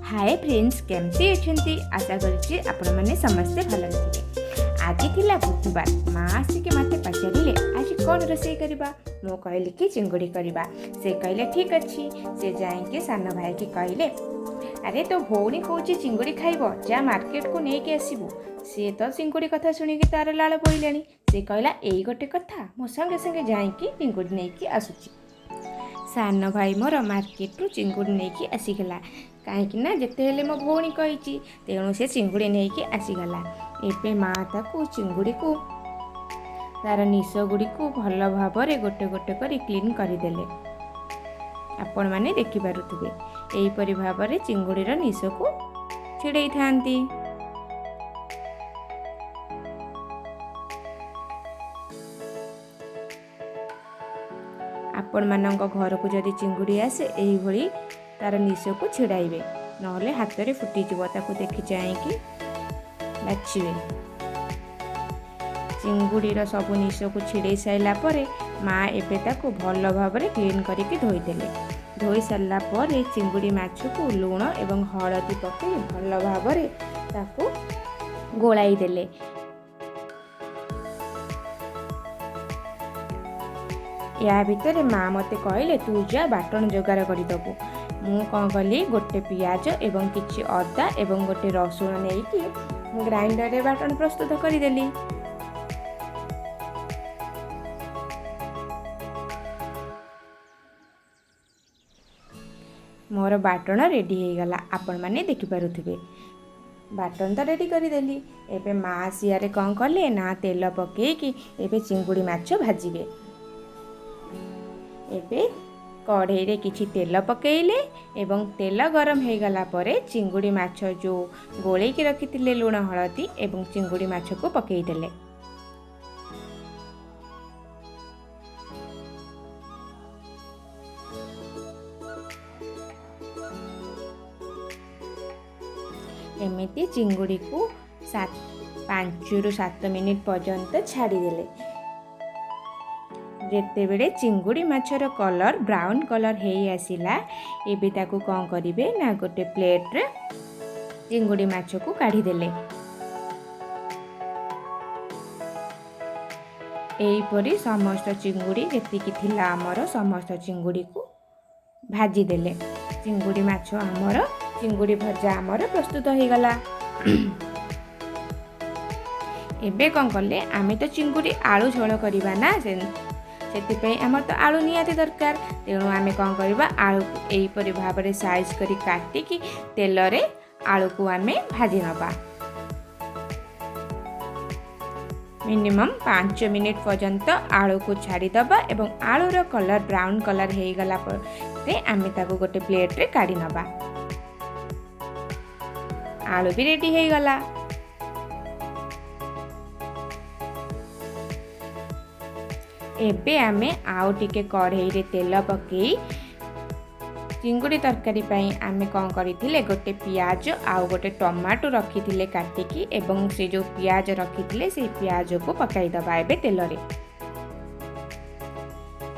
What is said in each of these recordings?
ହାଏ friends, କେମିତି ଅଛନ୍ତି? ଆଶା କରୁଛି ଆପଣମାନେ ସମସ୍ତେ ଭଲରେ ଥିବେ। ଆଜି ଥିଲା ବୁଧବାର। ମା ଆସିକି ମୋତେ ପଚାରିଲେ, ଆଜି କ'ଣ ରୋଷେଇ କରିବା? ମୁଁ କହିଲି କି ଚିଙ୍ଗୁଡ଼ି କରିବା। ସେ କହିଲେ, ଠିକ୍ ଅଛି। ସେ ଯାଇକି ସାନ ଭାଇକି କହିଲେ, ଆରେ, ତୋ ଭଉଣୀ କହୁଛି ଚିଙ୍ଗୁଡ଼ି ଖାଇବ, ଯା ମାର୍କେଟକୁ ନେଇକି ଆସିବୁ। ସିଏ ତ ଚିଙ୍ଗୁଡ଼ି କଥା ଶୁଣିକି ତାର ଲାଳ ବୋହିଲାଣି। ସେ କହିଲା, ଏଇ ଗୋଟେ କଥା, ମୁଁ ସଙ୍ଗେ ସଙ୍ଗେ ଯାଇକି ଚିଙ୍ଗୁଡ଼ି ନେଇକି ଆସୁଛି। ସାନ ଭାଇ ମୋର ମାର୍କେଟରୁ ଚିଙ୍ଗୁଡ଼ି ନେଇକି ଆସିଗଲା, କାହିଁକି ନା ଯେତେ ହେଲେ ମୋ ଭଉଣୀ କହିଛି, ତେଣୁ ସେ ଚିଙ୍ଗୁଡ଼ି ନେଇକି ଆସିଗଲା। ଏବେ ମା ତାକୁ ଚିଙ୍ଗୁଡ଼ିକୁ ତାର ନିଶ ଗୁଡ଼ିକୁ ଭଲ ଭାବରେ ଗୋଟେ ଗୋଟେ କରି କ୍ଲିନ୍ କରିଦେଲେ। ଆପଣମାନେ ଦେଖିପାରୁଥିବେ, ଏହିପରି ଭାବରେ ଚିଙ୍ଗୁଡ଼ିର ନିଶକୁ ଛିଡ଼େଇଥାନ୍ତି। ଆପଣମାନଙ୍କ ଘରକୁ ଯଦି ଚିଙ୍ଗୁଡ଼ି ଆସେ, ଏହିଭଳି ତାର ନିଶକୁ ଛିଡ଼ାଇବେ, ନହେଲେ ହାତରେ ଫୁଟିଯିବ। ତାକୁ ଦେଖି ଚାହିଁକି ବାଛିବେ। ଚିଙ୍ଗୁଡ଼ିର ସବୁ ନିଶକୁ ଛିଡ଼େଇ ସାରିଲା ପରେ ମା ଏବେ ତାକୁ ଭଲ ଭାବରେ କ୍ଲିନ୍ କରିକି ଧୋଇଦେଲେ। ଧୋଇ ସାରିଲା ପରେ ଚିଙ୍ଗୁଡ଼ି ମାଛକୁ ଲୁଣ ଏବଂ ହଳଦୀ ପକାଇ ଭଲ ଭାବରେ ତାକୁ ଗୋଳାଇ ଦେଲେ। ୟା ଭିତରେ ମା ମୋତେ କହିଲେ, ତୁ ଯା ବାଟଣ ଯୋଗାଡ଼ କରିଦେବୁ। ମୁଁ କ'ଣ କଲି, ଗୋଟେ ପିଆଜ ଏବଂ କିଛି ଅଦା ଏବଂ ଗୋଟେ ରସୁଣ ନେଇକି ଗ୍ରାଇଣ୍ଡରରେ ବାଟଣ ପ୍ରସ୍ତୁତ କରିଦେଲି। ମୋର ବାଟଣ ରେଡ଼ି ହେଇଗଲା, ଆପଣମାନେ ଦେଖିପାରୁଥିବେ। ବାଟଣ ତ ରେଡ଼ି କରିଦେଲି। ଏବେ ମା ସିଆରେ କ'ଣ କଲେ ନା, ତେଲ ପକେଇକି ଏବେ ଚିଙ୍ଗୁଡ଼ି ମାଛ ଭାଜିବେ। ଏବେ କଢ଼େଇରେ କିଛି ତେଲ ପକେଇଲେ ଏବଂ ତେଲ ଗରମ ହେଇଗଲା ପରେ ଚିଙ୍ଗୁଡ଼ି ମାଛ ଯେଉଁ ଗୋଳେଇକି ରଖିଥିଲେ ଲୁଣ ହଳଦୀ ଏବଂ ଚିଙ୍ଗୁଡ଼ି ମାଛକୁ ପକେଇଦେଲେ। ଏମିତି ଚିଙ୍ଗୁଡ଼ିକୁ 5ରୁ 7 ମିନିଟ୍ ପର୍ଯ୍ୟନ୍ତ ଛାଡ଼ିଦେଲେ। ଯେତେବେଳେ ଚିଙ୍ଗୁଡ଼ି ମାଛର କଲର୍ ବ୍ରାଉନ୍ କଲର୍ ହେଇ ଆସିଲା, ଏବେ ତାକୁ କ'ଣ କରିବେ ନା, ଗୋଟେ ପ୍ଲେଟ୍ରେ ଚିଙ୍ଗୁଡ଼ି ମାଛକୁ କାଢ଼ିଦେଲେ। ଏହିପରି ସମସ୍ତ ଚିଙ୍ଗୁଡ଼ି ଯେତିକି ଥିଲା ଆମର, ସମସ୍ତ ଚିଙ୍ଗୁଡ଼ିକୁ ଭାଜିଦେଲେ। ଚିଙ୍ଗୁଡ଼ି ମାଛ ଆମର, ଚିଙ୍ଗୁଡ଼ି ଭଜା ଆମର ପ୍ରସ୍ତୁତ ହେଇଗଲା। ଏବେ କ'ଣ କଲେ, ଆମେ ତ ଚିଙ୍ଗୁଡ଼ି ଆଳୁ ଝୋଳ କରିବା ନା, ସେଥିପାଇଁ ଆମର ତ ଆଳୁ ନିହାତି ଦରକାର। ତେଣୁ ଆମେ କ'ଣ କରିବା, ଆଳୁକୁ ଏହିପରି ଭାବରେ ସାଇଜ୍ କରି କାଟିକି ତେଲରେ ଆଳୁକୁ ଆମେ ଭାଜି ନେବା। ମିନିମମ୍ 5 ମିନିଟ୍ ପର୍ଯ୍ୟନ୍ତ ଆଳୁକୁ ଛାଡ଼ିଦେବା ଏବଂ ଆଳୁର କଲର୍ ବ୍ରାଉନ୍ କଲର୍ ହେଇଗଲା ପରେ ଆମେ ତାକୁ ଗୋଟେ ପ୍ଲେଟ୍ରେ କାଢ଼ି ନେବା। ଆଳୁ ବି ରେଡ଼ି ହେଇଗଲା। ଏବେ ଆମେ ଆଉ ଟିକେ କଢ଼େଇରେ ତେଲ ପକାଇ ଚିଙ୍ଗୁଡ଼ି ତରକାରୀ ପାଇଁ ଆମେ କ'ଣ କରିଥିଲେ, ଗୋଟେ ପିଆଜ ଆଉ ଗୋଟେ ଟମାଟୋ ରଖିଥିଲେ କାଟିକି ଏବଂ ସେ ଯେଉଁ ପିଆଜ ରଖିଥିଲେ, ସେଇ ପିଆଜକୁ ପକାଇଦେବା ଏବେ ତେଲରେ।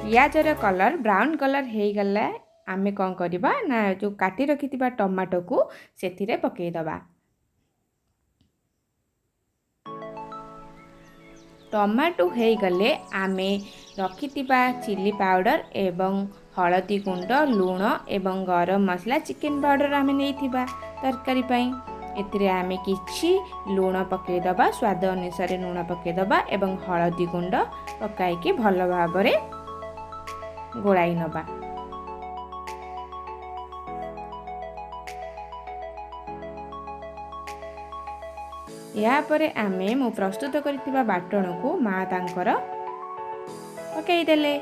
ପିଆଜର କଲର୍ ବ୍ରାଉନ୍ କଲର୍ ହେଇଗଲା, ଆମେ କ'ଣ କରିବା ନା, ଯେଉଁ କାଟି ରଖିଥିବା ଟମାଟୋକୁ ସେଥିରେ ପକାଇଦେବା। ଟମାଟୋ ହେଇଗଲେ ଆମେ ରଖିଥିବା ଚିଲି ପାଉଡ଼ର ଏବଂ ହଳଦୀ ଗୁଣ୍ଡ, ଲୁଣ ଏବଂ ଗରମ ମସଲା, ଚିକେନ୍ ପାଉଡ଼ର ଆମେ ନେଇଥିବା ତରକାରୀ ପାଇଁ, ଏଥିରେ ଆମେ କିଛି ଲୁଣ ପକାଇଦେବା। ସ୍ୱାଦ ଅନୁସାରେ ଲୁଣ ପକାଇଦେବା ଏବଂ ହଳଦୀ ଗୁଣ୍ଡ ପକାଇକି ଭଲ ଭାବରେ ଗୋଳାଇ ନେବା। ଏହାପରେ ଆମେ ମୁଁ ପ୍ରସ୍ତୁତ କରିଥିବା ବାଟଣକୁ ମା ତାଙ୍କର ପକାଇଦେଲେ।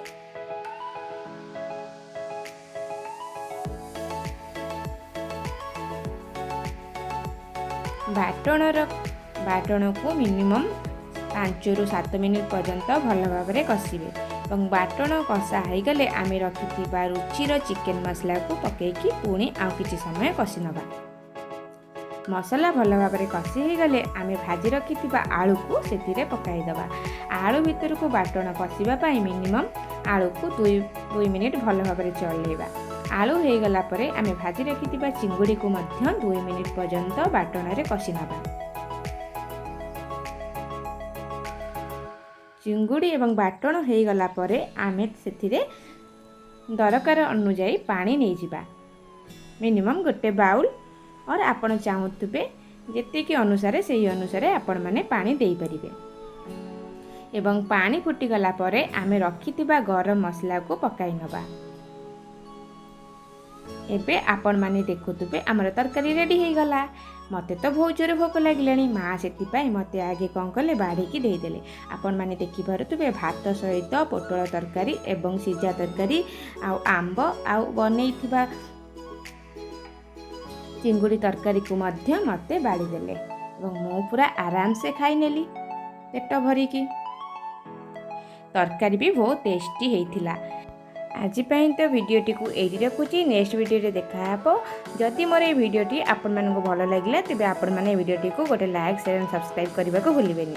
ବାଟଣକୁ ମିନିମମ୍ 5ରୁ 7 ମିନିଟ୍ ପର୍ଯ୍ୟନ୍ତ ଭଲ ଭାବରେ କଷିବେ ଏବଂ ବାଟଣ କଷା ହେଇଗଲେ ଆମେ ରଖିଥିବା ରୁଚିର ଚିକେନ୍ ମସଲାକୁ ପକାଇକି ପୁଣି ଆଉ କିଛି ସମୟ କଷି ନେବା। ମସଲା ଭଲ ଭାବରେ କଷି ହେଇଗଲେ ଆମେ ଭାଜି ରଖିଥିବା ଆଳୁକୁ ସେଥିରେ ପକାଇଦେବା। ଆଳୁ ଭିତରକୁ ବାଟଣ ପଶିବା ପାଇଁ ମିନିମମ୍ ଆଳୁକୁ 2 2 ମିନିଟ୍ ଭଲ ଭାବରେ ଚଲେଇବା। ଆଳୁ ହେଇଗଲା ପରେ ଆମେ ଭାଜି ରଖିଥିବା ଚିଙ୍ଗୁଡ଼ିକୁ ମଧ୍ୟ 2 ମିନିଟ୍ ପର୍ଯ୍ୟନ୍ତ ବାଟଣରେ କଷି ନେବା। ଚିଙ୍ଗୁଡ଼ି ଏବଂ ବାଟଣ ହେଇଗଲା ପରେ ଆମେ ସେଥିରେ ଦରକାର ଅନୁଯାୟୀ ପାଣି ନେଇଯିବା, ମିନିମମ୍ ଗୋଟେ ବାଉଲ୍ ଅର୍ ଆପଣ ଚାହୁଁଥିବେ ଯେତିକି ଅନୁସାରେ, ସେଇ ଅନୁସାରେ ଆପଣମାନେ ପାଣି ଦେଇପାରିବେ। ଏବଂ ପାଣି ଫୁଟିଗଲା ପରେ ଆମେ ରଖିଥିବା ଗରମ ମସଲାକୁ ପକାଇ ନେବା। ଏବେ ଆପଣମାନେ ଦେଖୁଥିବେ, ଆମର ତରକାରୀ ରେଡ଼ି ହେଇଗଲା। ମୋତେ ତ ବହୁତ ଜୋରେ ଭୋକ ଲାଗିଲାଣି। ମା ସେଥିପାଇଁ ମୋତେ ଆଗେ କ'ଣ କଲେ, ବାଢ଼ିକି ଦେଇଦେଲେ। ଆପଣମାନେ ଦେଖିପାରୁଥିବେ, ଭାତ ସହିତ ପୋଟଳ ତରକାରୀ ଏବଂ ସିଝା ତରକାରୀ ଆଉ ଆମ୍ବ ଆଉ ବନେଇଥିବା ଚିଙ୍ଗୁଡ଼ି ତରକାରୀକୁ ମଧ୍ୟ ମୋତେ ବାଢ଼ିଦେଲେ ଏବଂ ମୁଁ ପୁରା ଆରାମସେ ଖାଇନେଲି ପେଟ ଭରିକି। ତରକାରୀ ବି ବହୁତ ଟେଷ୍ଟି ହେଇଥିଲା। ଆଜି ପାଇଁ ତ ଭିଡ଼ିଓଟିକୁ ଏଇଠି ରଖୁଛି। ନେକ୍ସଟ ଭିଡ଼ିଓରେ ଦେଖା ହେବ। ଯଦି ମୋର ଏଇ ଭିଡ଼ିଓଟି ଆପଣମାନଙ୍କୁ ଭଲ ଲାଗିଲା, ତେବେ ଆପଣମାନେ ଏ ଭିଡ଼ିଓଟିକୁ ଗୋଟେ ଲାଇକ୍, ସେୟାର, ସବସ୍କ୍ରାଇବ୍ କରିବାକୁ ଭୁଲିବେନି।